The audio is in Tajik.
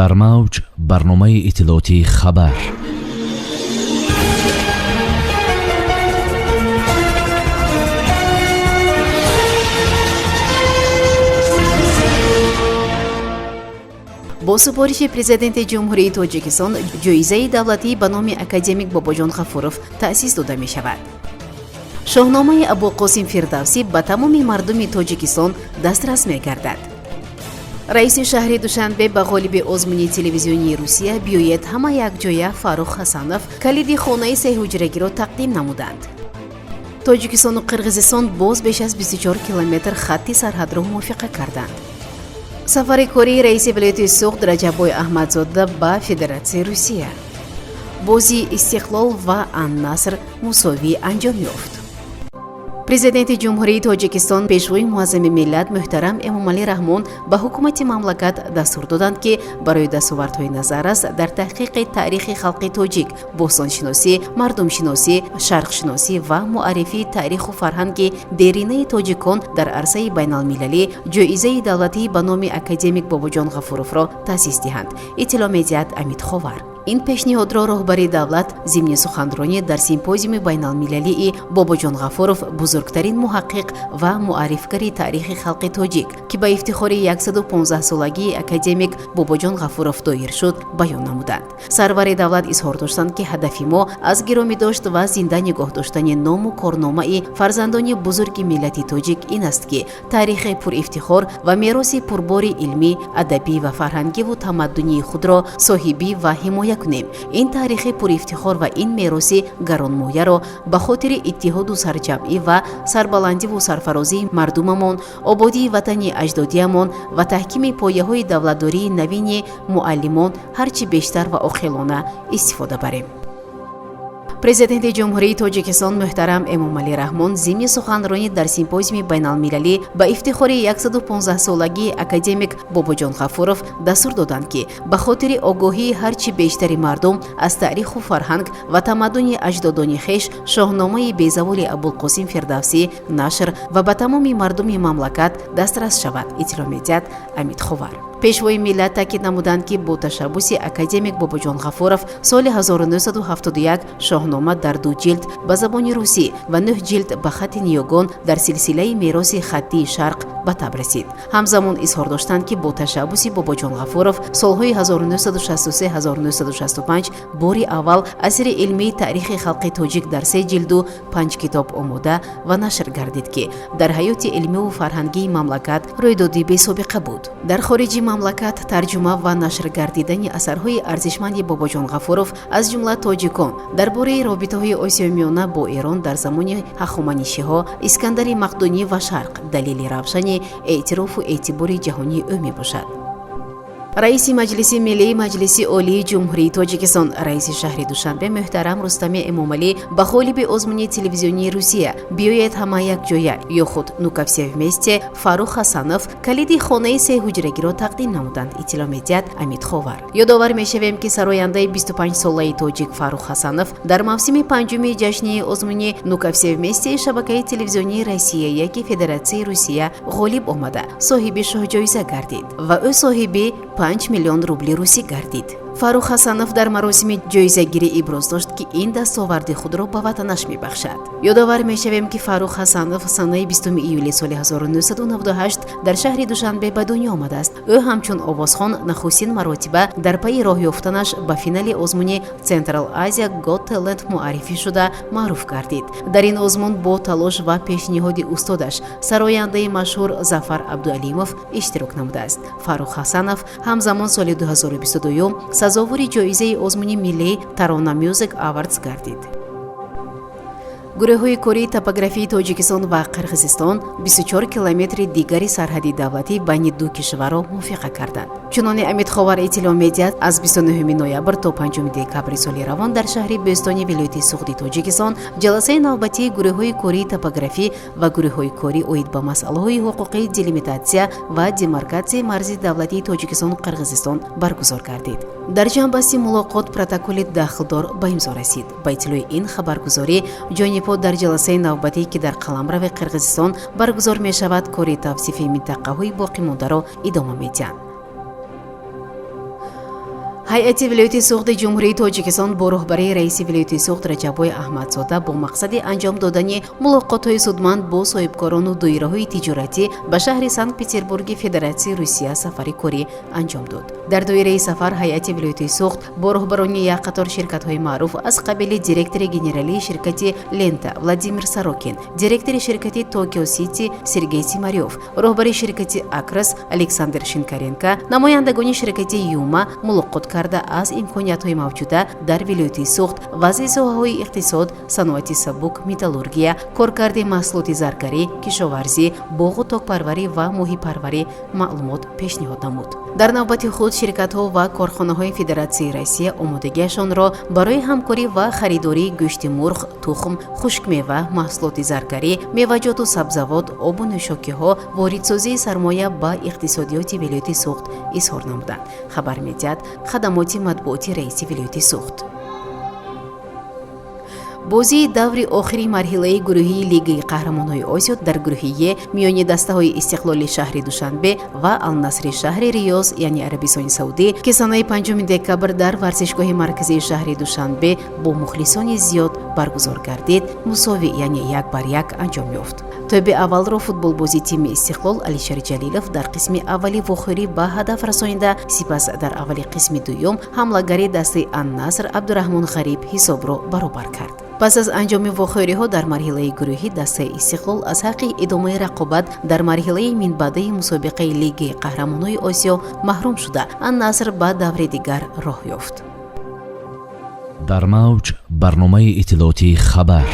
Дар мавҷ барномаи иттилоотии «Хабар». Бо супориши Президенти Ҷумҳурии Тоҷикистон ҷоизаи давлатӣ ба номи академик Бобоҷон Ғафуров таъсис дода мешавад. Шоҳномаи Абуқосим Фирдавсӣ ба тамоми мардуми Тоҷикистон дастрас мегардад. Раиси шаҳри Душанбе ба ғолиби озмуни телевизионии Русия «Биёед ҳама якҷоя» Фаррух Ҳасанов калиди хонаи сеҳуҷрагиро тақдим намуданд. Тоҷикистону Қирғизистон боз беш аз 24 километр хатти сарҳадро мувофиқа карданд. Сафари кории раиси вилояти Суғд Раҷаббой Аҳмадзода ба Федератсияи Русия. Бозии Истиқлол ва Аннаср мусовӣ анҷом ёфт. Президенти Ҷумҳурии Тоҷикистон, Пешвои муаззами миллат муҳтарам Эмомалӣ Раҳмон ба ҳукумати мамлакат дастур доданд, ки барои дастовардҳои назаррас дар таҳқиқи таърихи халқи тоҷик, бостоншиносӣ, мардумшиносӣ, шарқшиносӣ ва муаррифии таъриху фарҳанги деринаи тоҷикон дар арсаи байналмилалӣ ҷоизаи давлатӣ ба номи академик Бобоҷон Ғафуровро таъсис диҳанд, иттилоъ медиҳад Амид Ховар. Ин пешниҳодро роҳбари давлат зимни суханронӣ дар симпозиуми байналмилалии «Бобоҷон Ғафуров: бузургтарин муҳаққиқ ва муаррифгари таърихи халқи тоҷик», ки ба ифтихори 115-солагии академик Бобоҷон Ғафуров доир шуд, баён намуданд. Сарвари давлат изҳор доштанд, ки ҳадафи мо аз гиромӣ дошт ва зинда нигоҳ доштани ному корномаи фарзандони бузурги миллати тоҷик ин аст, ки таърихи пурифтихор ва мероси пурбори илмӣ, адабӣ ва фарҳангиву тамаддунии худро соҳибӣ ва ҳимоя кунем. Ин таърихи пурифтихор ва ин мероси гаронмояро ба хотири иттиҳоду сарҷамъӣ ва сарбаландиву сарфарозии мардумамон, ободии ватани аҷдодиямон ва таҳкими пояҳои давлатдории навини муаллимон ҳарчи бештар ва оқилона истифода барем. Президенти Ҷумҳурии Тоҷикистон муҳтарам Эмомалӣ Раҳмон зимни суханронӣ дар симпозиуми байналмилалӣ ба ифтихори 115-солагии академик Бобоҷон Ғафуров дастур доданд, ки ба хотири огоҳии ҳарчи бештари мардум аз таъриху фарҳанг ва тамаддуни аҷдодони хеш шоҳномаи безаволи Абулқосим Фирдавсӣ нашр ва ба тамоми мардуми мамлакат дастрас шавад, иттилоъ медиҳад Амид Ховар. Пешвои миллат таъкид намуданд, ки бо ташаббуси академик Бобоҷон Ғафуров соли 1971 шоҳнома дар ду ҷилд ба забони русӣ ва нӯҳ ҷилд ба хатти ниёгон дар силсилаи мероси хаттии шарқ ба таб расид. Ҳамзамон изҳор доштанд, ки бо ташаббуси Бобоҷон Ғафуров солҳои 1963-1965 бори аввал асари илмии таърихи халқи тоҷик дар се ҷилду панҷ китоб омода ва нашр гардид, ки дар ҳаёти илмиву фарҳангии мамлакат рӯйдоди бесобиқа буд. Дар хориҷи мамлакат тарҷума ва нашр гардидани асарҳои арзишманди Бобоҷон Ғафуров, аз ҷумла «Тоҷикон», дар бораи робитаҳои Осиёи Миёна бо Эрон дар замони Ҳахоманишиҳо, Искандари Мақдунӣ ва Шарқ далели равшани эътирофу эътибори ҷаҳонии ӯ мебошад. Раиси Маҷлиси Миллии Маҷлиси Олии Ҷумҳурии Тоҷикистон, раиси шаҳри Душанбе муҳтарам Рустами Эмомалӣ ба ғолиби озмуни телевизионии Русия «Биёед ҳама якҷоя» ё худ «Ну-ка все вместе» Фаррух Ҳасанов калиди хонаи сеҳуҷрагиро тақдим намуданд, иттилоъ медиҳад Амид Ховар. Ёдовар мешавем, ки сарояндаи 25-солаи тоҷик Фаррух Ҳасанов дар мавсими панҷуми ҷашни озмуни «Ну-ка все вместе» шабакаи телевизионии Россия яки Федератсияи Русия ғолиб омада, соҳиби шоҳҷоиза гардид ва ӯ соҳиби 5 миллион рубли русӣ гардид. Фаррух Ҳасанов дар маросими ҷоизагирӣ иброз дошт, ки ин дастоварди худро ба ватанаш мебахшад. Ёдовар мешавем, ки Фаррух Ҳасанов санаи 20 июли соли 1998 дар шаҳри Душанбе ба дунё омадааст. Ӯ ҳамчун овозхон нахустин маротиба дар пайи роҳ ёфтанаш ба финали озмуни Central Asia Got Talent муаррифӣ шуда, маъруф гардид. Дар ин озмун бо талош ва пешниҳоди устодаш, сарояндаи машҳур Зафар Абдуалимов, иштирок намудааст. Фаррух Ҳасанов ҳамзамон соли 2022 сазовори ҷоизаи озмуни миллии Тарона Music Awards гардид. Гурӯҳҳои кории топографии Тоҷикистон ва Қирғизистон 24 километри дигари сарҳади давлатӣ байни ду кишварро мувофиқа карданд. Чуноне Амид Ховар иттилоъ медиҳад, аз 29 ноябр то 5 декабри соли равон дар шаҳри Бӯстони вилояти Суғди Тоҷикистон ҷаласаи навбатии гурӯҳҳои кории топографӣ ва гурӯҳҳои корӣ оид ба масъалаҳои ҳуқуқии делимитатсия ва демаркатсияи марзи давлатии Тоҷикистону Қирғизистон баргузор гардид. Дар ҷамъбасти мулоқот протоколи дахлдор ба имзо расид. Ба иттилои ин хабаргузорӣ, ҷонибҳо дар ҷаласаи навбатӣ, ки дар қаламрави Қирғизистон баргузор мешавад, кори тавсифи минтақаҳои боқимондаро идома медиҳанд. Ҳайати вилояти Суғди Ҷумҳурии Тоҷикистон бо роҳбарии раиси вилояти Суғд Раҷаббой Аҳмадзода бо мақсади анҷом додани мулоқотҳои судманд бо соҳибкорону доираҳои тиҷоратӣ ба шаҳри Санкт Петербурги Федератсияи Русия сафари корӣ анҷом дод. Дар доираи сафар ҳайати вилояти Суғд бо роҳбарони як қатор ширкатҳои маъруф, аз қабили директори генералии ширкати «Лента» Владимир Сорокин, директори ширкати «Токио Сити» Сергей Тимарёв, роҳбари ширкати «Акрос» Александр Шинкаренко, намояндагони ширкати «Юма» мулоқот карда, аз имкониятҳои мавҷуда дар вилояти Суғд, вазъи соҳаҳои иқтисод, саноати сабук, металлургия, коркарди маҳсулоти заргарӣ, кишоварзӣ, боғу токпарварӣ ва моҳипарварӣ маълумот пешниҳод намуд. Дар навбати худ ширкатҳо ва корхонаҳои Федератсияи Россия омодагиашонро барои ҳамкорӣ ва харидории гӯшти мурғ, тухм, хушкмева, маҳсулоти заргарӣ, меваҷоту сабзавот, обу нӯшокиҳо, воридсозии сармоя ба иқтисодиёти вилояти Суғд изҳор намуданд, хабар медиҳад хадамоти матбуоти раиси вилояти Суғд. Бозии даври охири марҳилаи гурӯҳии Лигаи қаҳрамонҳои Осиё дар гурӯҳи Е миёни дастаҳои Истиқлоли шаҳри Душанбе ва Алнасри шаҳри Риёз, яъне Арабистони Саудӣ, ки санаи 5 декабр дар варзишгоҳи марказии шаҳри Душанбе бо мухлисони зиёд баргузор гардид, мусовӣ, яъне 1-1 анҷом ёфт. Тӯби аввалро футболбози тими Истиқлол Алишер Ҷалилов дар қисми аввали вохӯрӣ ба ҳадаф расонида, сипас дар аввали қисми дуюм ҳамлагари дастаи Аннаср Абдураҳмон Ғариб ҳисобро баробар кард. Пас аз анҷоми вохӯриҳо дар марҳилаи гурӯҳӣ дастаи Истиқлол аз ҳаққи идомаи рақобат дар марҳилаи минбаъдаи мусобиқаи Лигаи қаҳрамонҳои Осиё маҳрум шуда, Аннаср ба даври дигар роҳ ёфт. Дар мавҷ барномаи иттилоотии «Хабар».